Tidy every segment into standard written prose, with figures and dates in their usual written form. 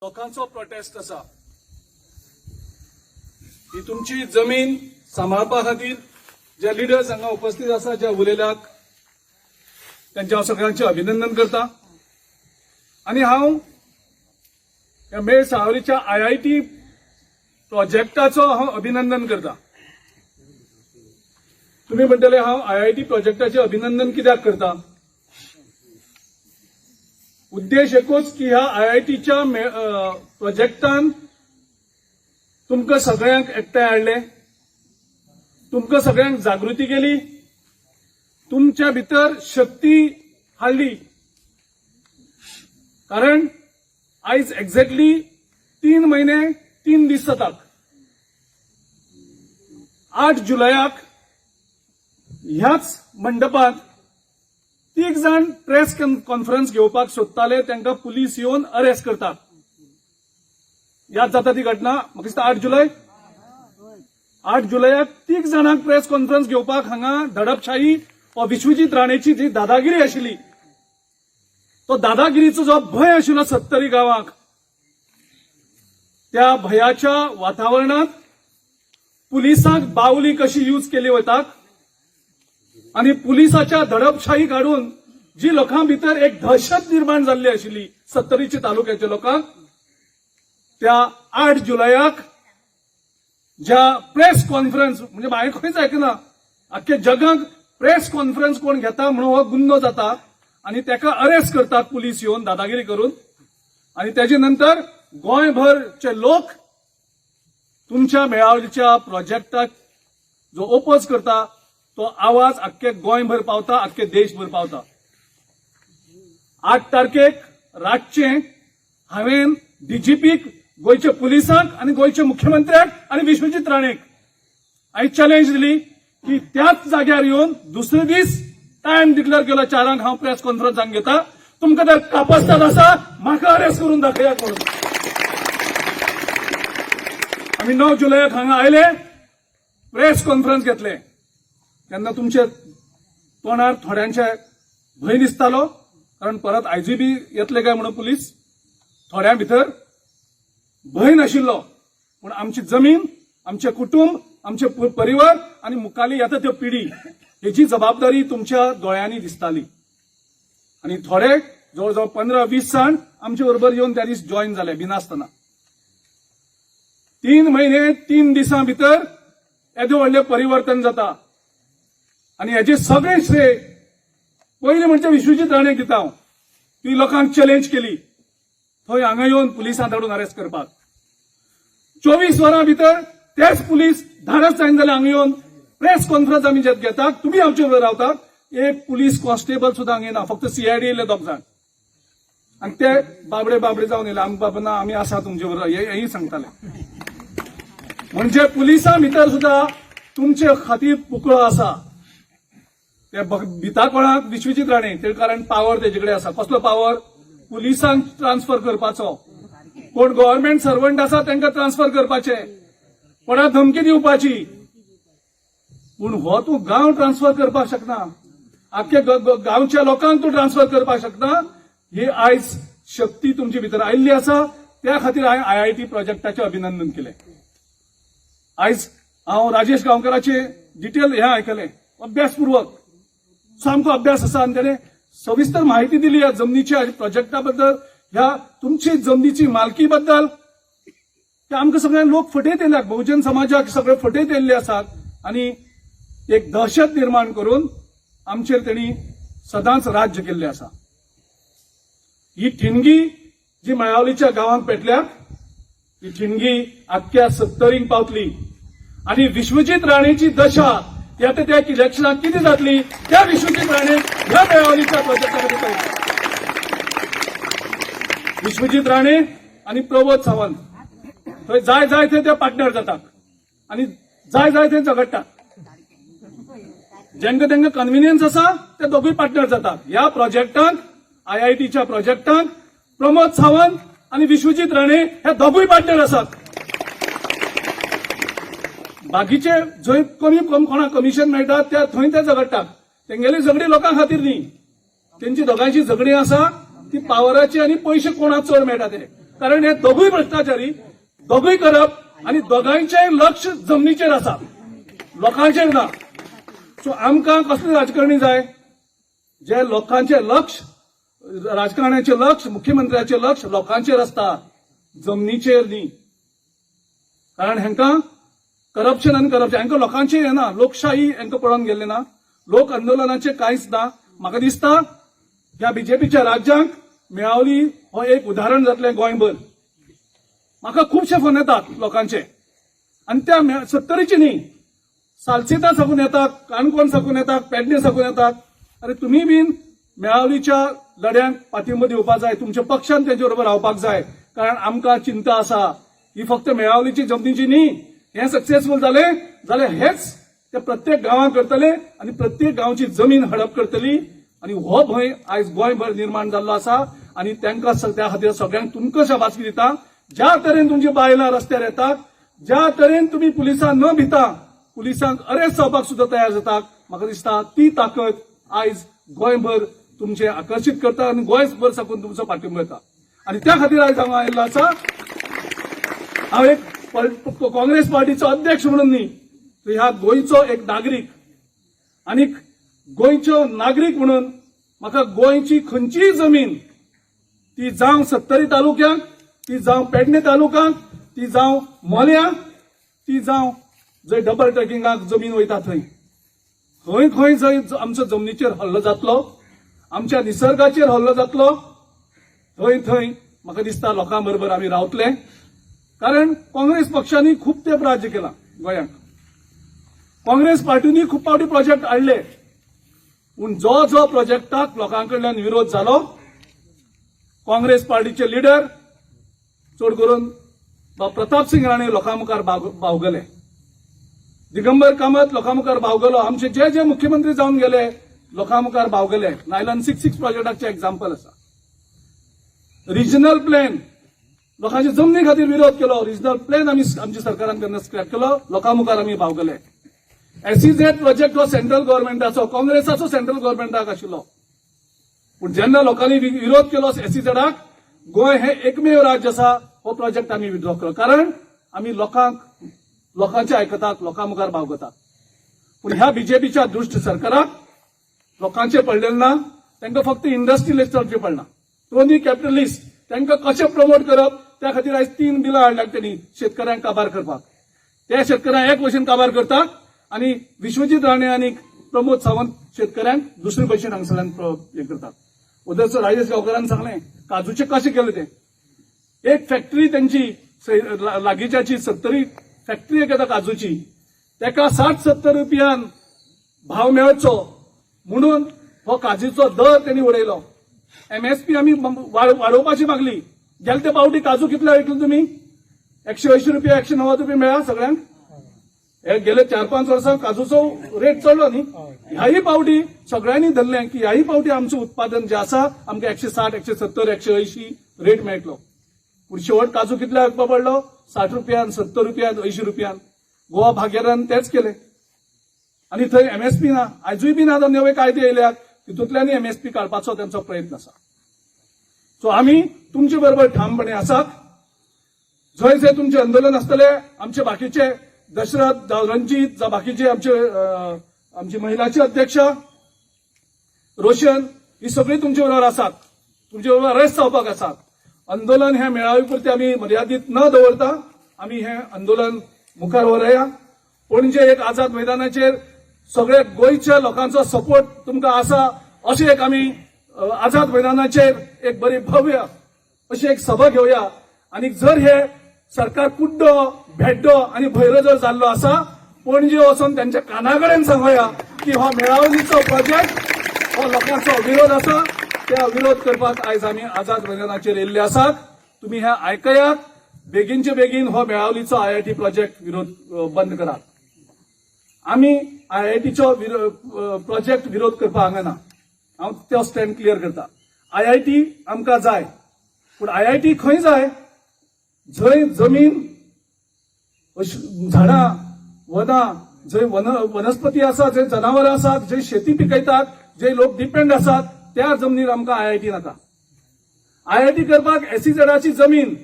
लोकांचो प्रोटेस्ट आसा. ही तुमची जमीन सांबाळपा खातीर जे लिडर्स हांगा उपस्थित आसा, जे उलयल्यात, त्यांचे हांव सगळ्यांचे अभिनंदन करता. आनी हांव ह्या मेळ सावरीच्या आयआयटी प्रोजेक्टाचो हांव अभिनंदन करता. तुम्ही म्हणटले, हांव आयआयटी प्रोजेक्टाचें अभिनंदन कित्याक करता? उद्देश एकूच की ह्या आयआयटीच्या प्रोजेक्टान तुमकां सगळ्यांक एकठांय हाडले, तुमकां सगळ्यांक जागृती केली, तुमच्या भितर शक्ती हाडली. कारण आयज एक्झॅक्टली 3 म्हयने 3 दीस जातात, 8 जुलयाक ह्याच मंडपात तीग जाण प्रेस कॉन्फरन्स घेवपाक सोदताले, तांकां पुलीस येवन अरेस्ट करतात. याद जाता ती घटना? म्हाका दिसता 8 जुलय. 8 जुलयाक तीग जाणांक प्रेस कॉन्फरन्स घेवपाक हांगा दडपशाही वा विश्वजीत राणेची जी दादागिरी आशिल्ली, तो दादागिरीचो जो भंय आशिल्लो सत्तरी गांवाक, त्या भयाच्या वातावरणात पुलिसांक बावली कशी यूज केली वतात आणि पुलिसाच्या दडपशाही काढून जी लोकां भितर एक दहशत निर्माण जाल्ली आशिल्ली सत्तरीच्या तालुक्याच्या लोकांक, त्या 8 जुलयाक ज्या प्रेस कॉन्फरन्स, म्हणजे हांवें खंयच आयकना, आख्ख्या जगाक प्रेस कॉन्फरन्स कोण घेता म्हणून हो गुन्हो जाता आणि ताका अरेस्ट करतात पुलीस येवन दादागिरी करून. आणि त्याच्या नंतर गोंयभरचे लोक तुमच्या मेळावलीच्या प्रोजेक्टाक जो ओपोज करता, तो आवाज आख्खे गोंयभर पावता, आख्खे देशभर पावता. 8 तारखेक रातचे हांवें डीजीपीक, गोंयच्या पुलिसांक आनी गोंयच्या मुख्यमंत्र्याक आनी विश्वजीत राणेक हांवें चॅलेंज दिली की त्याच जाग्यार येवन दुसरे दीस टायम डिक्लेअर केलो, 4 हांव प्रेस कॉन्फरन्स घेता, तुमकां जर कापस्ताद आसा, म्हाका अरेस्ट करून दाखयात म्हणून. आमी 9 जुलयाक हांगा आयले, प्रेस कॉन्फरन्स घेतले. तेन्ना तुमच्या तोंडार थोड्यांचे भंय दिसतालो, कारण परत आयजूय बी येतले काय म्हणून पुलीस. थोड्यां भितर भंय नाशिल्लो, पूण आमची जमीन, आमचे कुटुंब, आमचे परिवार आनी मुखाली येता त्यो पिढी हेची जबाबदारी तुमच्या दोळ्यांनी दिसताली. आनी थोडे जवळ जवळ 15-20 जाण आमचे बरोबर येवन त्या दीस जॉईन जाले बिनासतना. 3 म्हयने 3 दिसां भितर येदें व्हडलें परिवर्तन जाता आनी हेजे सगळें श्रेय पयलीं म्हणजे विश्वजीत राणेक दिता हांव. ती लोकांक चॅलेंज केली थंय हांगा येवन पुलिसां धाडून अरेस्ट करपाक. 24 वरां भितर तेच पुलीस धाडस जायना जाल्यार हांगा येवन प्रेस कॉन्फरन्स आमी जे घेतात, तुमी आमचे बरोबर रावतात, एक पुलीस कॉन्स्टेबल सुद्दां हांगा येना. फक्त सीआयडी येयले दोग जाण आनी ते बाबडे बाबडे जावन येयले, आमकां बाबा ना, आमी आसा तुमचे बरोबर, हेय सांगताले. म्हणजे पुलिसां भितर सुद्दां तुमचे खातीर पुकळो आसा. ते भिता कोणाक? विश्वजीत राणे. ते कारण पावर तेजे कडेन आसा. कसलो पावर? पुलिसांक ट्रान्सफर करपाचो. कोण गव्हर्नमेंट सर्वंट आसा तांकां ट्रान्सफर करपाचे, कोणाक धमकी दिवपाची. पूण हो तूं गांव ट्रान्सफर करपाक शकना, आख्खे गांवच्या लोकांक तूं ट्रान्सफर करपाक शकना. ही आयज शक्ती तुमचे भितर आयिल्ली आसा. त्या खातीर हांवें आयआयटी प्रोजेक्टाचें अभिनंदन केलें. आयज हांव राजेश गांवकराचे डिटेल हें आयकलें, अभ्यासपूर्वक सामको अभ्यास आसा आनी ताणें सविस्तर माहिती दिली ह्या जमनीच्या प्रोजेक्टा बद्दल, ह्या तुमची जमनीची मालकी बद्दल. ते आमकां सगळ्यांक लोक फटयत येयल्यात, बहुजन समाजाक सगळे फटयत येयल्ले आसात आनी एक दहशत निर्माण करून आमचेर तेणी सदांच राज्य केल्लें आसा. ही ठिणगी जी मेळावलीच्या गांवांत पेटल्या, ही ठिणगी आख्ख्या सत्तरींक पावतली आणि विश्वजीत राणेची दशा येता त्या इलेक्शनाक कितें जातली, त्या विश्वजीत राणे ह्या मेळावलीच्या प्रोजेक्टा खातीर. विश्वजीत राणे आणि प्रमोद सावंत थंय जाय जाय थंय ते पार्टनर जातात आणि जाय जाय थंय झगडटात. जेंका तेंका कन्व्हिनियन्स आसा, ते दोगूय पार्टनर जातात. ह्या प्रोजेक्टांक, आयआयटीच्या प्रोजेक्टांक प्रमोद सावंत आणि विश्वजीत राणे हे दोगूय पार्टनर आसात. बाकीचे जंय कमी कम कोणाक कमिशन मेळटा, त्या थंय ते झगडटात. तेंगेली झगडी लोकां खातीर न्ही. तेंची दोगांयची झगडी आसा ती पावराची आनी पयशे कोणाक चड मेळटा ते. कारण हे दोगूय भ्रश्टाचारी, दोगूय करप आनी दोगांयचें लक्ष जमनीचेर आसा, लोकांचेर ना. सो आमकां कसले राजकारणी जाय? जे लोकांचें लक्ष, राजकारण्याचें लक्ष, मुख्यमंत्र्याचें लक्ष लोकांचेर आसता, जमनीचेर न्ही. कारण हांकां करप्शन आनी करप्शन, हांकां लोकांचें हें ना, लोकशाही हांकां पळोवन गेल्लें ना, लोक आंदोलनाचें कांयच ना. म्हाका दिसता ह्या बीजेपीच्या राज्यांक मेळावली हो एक उदाहरण जातलें गोंयभर. म्हाका खुबशे फोन येतात लोकांचे आनी त्या सत्तरीचे न्ही, सालसेता साकून येतात, काणकोण साकून येतात, पेडणे साकून येतात. अरे तुमी बीन मेळावलीच्या लढ्यांक पाठिंबो दिवपा जाय, तुमच्या पक्षान तेजे बरोबर रावपाक जाय. कारण आमकां चिंता आसा, ही फक्त मेळावलीची जमनीची न्ही. हें सक्सेसफूल जालें जाल्यार हेच ते प्रत्येक गांवांत करतले आनी प्रत्येक गांवची जमीन हडप करतली. आनी हो भंय आयज गोंयभर निर्माण जाल्लो आसा. आनी तांकां त्या खातीर सगळ्यांक तुमकां शाबासकी दिता. ज्या तरेन तुमची बायलां रस्त्यार येतात, ज्या तरेन तुमी पुलिसांक न भिता पुलिसांक अरेस्ट जावपाक सुद्दां तयार जातात, म्हाका दिसता ती ताकद आयज गोंयभर तुमचे आकर्शीत करता आनी गोंयभर साकून तुमचो पाठिंबो येता. आनी त्या खातीर आयज हांगा आयिल्लो आसा. हांव एक काँग्रेस पार्टीचो अध्यक्ष म्हणून न्ही, तर ह्या गोंयचो एक नागरीक आनी गोंयचो नागरीक म्हणून म्हाका गोंयची खंयचीय जमीन, ती जावं सत्तरी तालुक्यांत, ती जावं पेडणे तालुक्यांत, ती जावं मोल्यां, ती जावं जंय डबल ट्रेकिंगाक जमीन वयता थंय, खंय खंय जंय आमच्या जमनीचेर हल्लो जातलो, आमच्या निसर्गाचेर हल्लो जातलो, थंय थंय म्हाका दिसता लोकां बरोबर आमी रावतले. कारण काँग्रेस पक्षांनी खूब तेंप राज्य केलां गोंयांत, काँग्रेस पार्टीनी खूब फावटी प्रोजेक्ट हाडले, पूण जो जो प्रोजेक्टाक लोकां कडल्यान विरोध जालो, काँग्रेस पार्टीचे लिडर चड करून प्रताप सिंग राणे लोकां मुखार बावगले, दिगंबर कामत लोकां मुखार बावगलो, आमचे जे जे मुख्यमंत्री जावन गेले लोकां मुखार बावगले. नायलॉन 66 प्रोजेक्टाचे एग्जाम्पल आसा. रिजनल प्लॅन, लोकांच्या जमनी खातीर विरोध केलो, रिजनल प्लॅन आमी आमच्या सरकारान तेन्ना स्क्रॅप केलो, लोकां मुखार आमी बावगले. एसईझेड प्रोजेक्ट हो सेंट्रल गव्हर्नमेंटाचो, काँग्रेसाचो सेंट्रल गव्हर्नमेंटाक आशिल्लो, पूण जेन्ना लोकांनी विरोध केलो एसईझेडाक, गोंय हे एकमेव राज्य आसा हो प्रोजेक्ट आमी विड्रॉ केलो. कारण आमी लोकांक, लोकांचे आयकतात, लोकां मुखार बावगतात. पूण ह्या बीजेपीच्या दुश्ट सरकाराक लोकांचे पडलेले ना, तांकां फक्त इंडस्ट्रियलिस्ट चलचें पडना, क्रोनी कॅपिटलिस्ट तांकां कशें प्रमोट करप त्या खातीर आयज 3 बिलां हाडल्यात तेणी शेतकऱ्यांक काबार करपाक. ते शेतकऱ्यांक एक भशेन काबार करतात आनी विश्वजीत राणे आनी प्रमोद सावंत शेतकऱ्यांक दुसरे भशेन हांगसरल्यान हें करतात. उदरचो राजेश गांवकारान सांगलें काजूचे कशें केलें तें. एक फॅक्टरी तेंची लागींच्याची सत्तरी फॅक्टरी एक येता काजूची, तेका 60-70 रुपयान भाव मेळचो म्हणून हो काजूचो दर तेणी उडयलो. एमएसपी आमी वाडोवपाची मागली. गेले ते पावटी काजू कितले विकले तुमी? 180 रुपया, 190 रुपया मेळ्ळा सगळ्यांक. हे गेले 4-5 वर्सां काजूचो रेट चडलो न्ही. ह्याही पावटी सगळ्यांनी धरलें की ह्याही पावटी आमचें उत्पादन जें आसा आमकां 160, 170, 180 रेट मेळटलो. पूण शेवट काजू कितले विकपा पडलो? 60 रुपयान, 70 रुपयान, 80 रुपयान. गोवा भाग्यरान तेच केले आनी थंय एमएसपी ना, आयजूय बीन आतां नवे कायदे येयल्यात, तितूंतल्यानय एमएसपी काडपाचो तेंचो प्रयत्न आसा. सो आमी तुमचे बरोबर ठामपणे आसात. जंय जंय तुमचे आंदोलन आसतले, आमचे बाकीचे दशरथ जावं रणजीत जावं बाकीचे आमचे आमची महिलाचे अध्यक्ष रोशन, ही सगळी तुमचे बरोबर आसात, तुमचे बरोबर अरेस्ट जावपाक आसात. आंदोलन हे मेळावी पुरते आमी मर्यादीत न दवरता आमी हे आंदोलन मुखार व्हरया. पणजे एक आझाद मैदानाचेर सगळे गोंयच्या लोकांचो सपोर्ट तुमकां आसा अशें एक आमी आझाद मैदानाचेर एक बरी भव्य अशी एक सभा घेवया. आनी जर हे सरकार कुड्डो, भेड्डो आनी भैरो जर जाल्लो आसा, पणजे वचून त्यांच्या काना कडेन सांगोया की हो मेळावलीचो प्रोजेक्ट हो लोकांचो विरोध आसा. त्या विरोध करपाक आयज आमी आझाद मैदानाचेर येयल्ले आसात. तुमी हे आयकयात, बेगीनचे बेगीन हो मेळावलीचो आयआयटी प्रोजेक्ट विरोध बंद करात. आमी आयआयटीचो प्रोजेक्ट विरोध करपाक हांगा ना. हांव तो स्टँड क्लियर करता. आयआयटी आमकां जाय, पूण आयआयटी खंय जाय? जंय जमीन अशी झाडां, वनां, जंय वनस्पती आसा, जंय जनावरां आसात, जंय शेती पिकयतात, जे लोक डिपेंड आसात, त्या जमनीर आमकां आयआयटी नाका. आयआयटी करपाक एसईझेडाची जमीन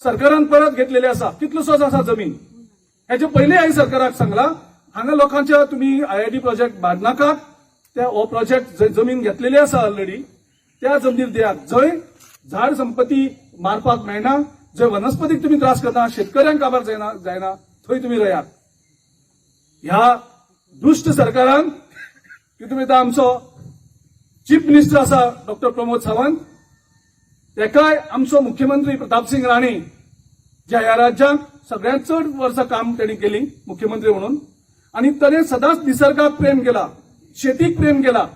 सरकारान परत घेतलेली आसा, कितलोसोच आसा जमीन. हेजे पयलीं हांवें सरकाराक सांगला, हांगा लोकांच्या तुमी आयआयटी प्रोजेक्ट बांदनाकात. त्या हो प्रोजेक्ट जंय जमीन घेतलेली आसा ऑलरेडी, त्या जमनीर दियात, जंय झाड संपत्ती मारपाक मेळना, जंय वनस्पतीक तुमी त्रास करता, शेतकऱ्यांक काबार जायना जायना, थंय तुमी रयात. ह्या दुश्ट सरकारान, तितून भितर आमचो चीफ मिनिस्टर आसा डॉक्टर प्रमोद सावंत, तेकाय आमचो मुख्यमंत्री प्रतापसिंग राणे, ज्या ह्या राज्यांत सगळ्यात चड वर्सां काम तेणी केली मुख्यमंत्री म्हणून, आणि ताणें सदांच निसर्गाक प्रेम केला, शेतीक प्रेम केला,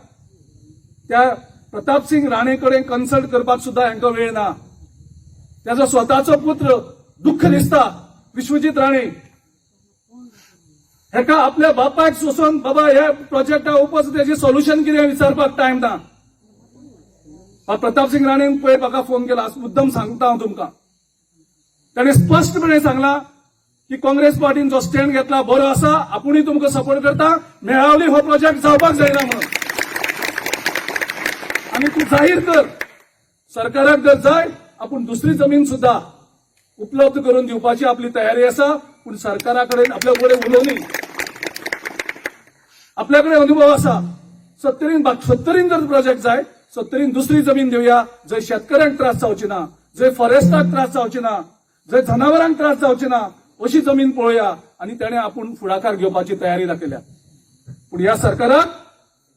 त्या प्रतापसिंग राणे कडेन कन्सल्ट करपाक सुद्धा हांकां वेळ ना. त्याचो स्वताचो पुत्र, दुःख दिसता, विश्वजीत राणे, हेका आपल्या बापायक सोसून बाबा ह्या प्रोजेक्टा ओपोज तेजें सोल्युशन कितें विचारपाक टायम ना. हा प्रतापसिंग राणेन पयर म्हाका फोन केला, मुद्दम सांगता हांव तुमकां. ताणें स्पश्टपणे सांगला की काँग्रेस पार्टीन जो स्टँड घेतला बरो आसा, आपुणूय तुमकां सपोर्ट करता, मेळावली हो प्रोजेक्ट जावपाक जायना म्हणून. आनी तूं जाहीर कर, सरकाराक जर जाय आपूण दुसरी जमीन सुद्धा उपलब्ध करून दिवपाची आपली तयारी आसा, पूण सरकारा कडेन आपल्या कडेन उलोवनी. आपल्याकडे अनुभव आसा. सत्तरीन सत्तरीन जर प्रोजेक्ट जाय, सत्तरीन दुसरी जमीन दिवया, जंय शेतकऱ्यांक त्रास जावचे ना, जंय फॉरेस्टाक त्रास जावचे ना, जंय जनावरांक त्रास जावचे ना, अशी जमीन पळोवया. आनी ताणें आपूण फुडाकार घेवपाची तयारी दाखयल्या. पूण ह्या सरकाराक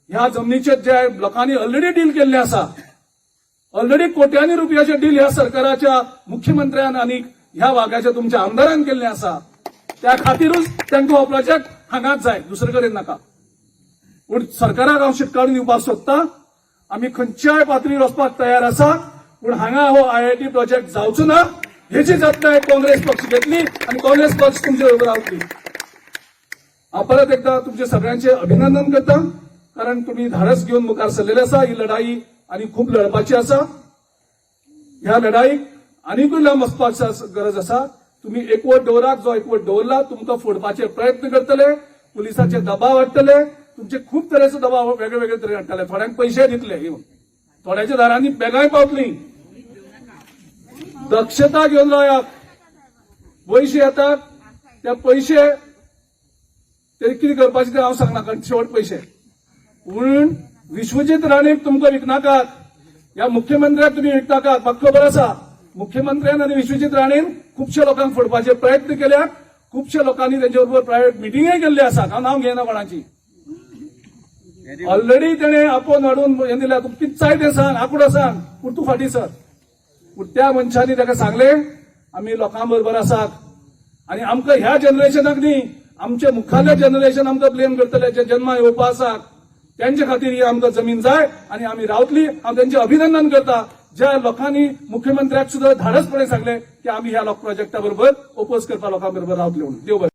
ह्या जमनीचेर जे लोकांनी ऑलरेडी डील केल्ले आसा, ऑलरेडी कोट्यांनी रुपयाचे डील ह्या सरकाराच्या मुख्यमंत्र्यान आनी ह्या वाघाच्या तुमच्या आमदारान केल्ले आसा, त्या खातीरूच तांकां हो प्रोजेक्ट हांगाच जाय, दुसरे कडेन नाका. पूण सरकाराक हांव शिटकावणी दिवपाक सोदता, आमी खंयच्याय पातळीर वचपाक तयार आसा, पूण हांगा हो आयआयटी प्रोजेक्ट जावचो ना हेची जतनाय काँग्रेस पक्ष घेतली आनी काँग्रेस पक्ष तुमचे बरोबर रावतली. हांव परत एकदा तुमचे सगळ्यांचे अभिनंदन करता, कारण तुम्ही धाडस घेवन मुखार सरलेले आसा. ही लढाई आनी खूब लढपाची आसा. ह्या लढाईक आनीकूय लांब वचपाची गरज आसा. तुम्ही एकवट दवरात. जो एकवट दवरला, तुमकां फोडपाचे प्रयत्न करतले, पुलिसाचे दबाव हाडटले, तुमचे खूब तरेचो दबाव वेगळे वेगळे तरेन हाडटले. थोड्यांक पयशे दितले येवन, थोड्याच्या दारांनी बॅगांय पावतली. दक्षता घेवन रायात. पयशे येतात, त्या पयशे ते कितें करपाचे ते हांव सांगना, कारण शेवट पयशे. पूण विश्वजीत राणेक तुमकां विकनाकात, ह्या मुख्यमंत्र्याक तुमी विकनाकात. म्हाका खबर आसा, मुख्यमंत्र्यान आनी विश्वजीत राणेन खुबशे लोकांक फोडपाचे प्रयत्न केल्यात. खुबशे लोकांनी तेंचे बरोबर प्रायव्हेट मिटिंगय केल्ली आसा. हांव नांव घेयना कोणाची. ऑलरेडी तेणे आपोवन हाडून हें दिल्या, तुका कितें जाय तें सांग, आंकडो सांग, पूण तूं फाटीं सर. पूण त्या मनशांनी ताका सांगलें, आमी लोकां बरोबर आसात आनी आमकां ह्या जनरेशनाक न्ही, आमच्या मुखारल्या जनरेशन आमकां ब्लेम करतले, जे जन्मा येवपा आसात त्यांच्या खातीर ही आमकां जमीन जाय आनी आमी रावतली. हांव तेंचें अभिनंदन करता, ज्या लोकांनी मुख्यमंत्र्याक सुद्दां धाडसपणे सांगलें की आमी ह्या प्रोजेक्टा बरोबर ओपोज करपा लोकां बरोबर रावतले म्हणून. देव बरें.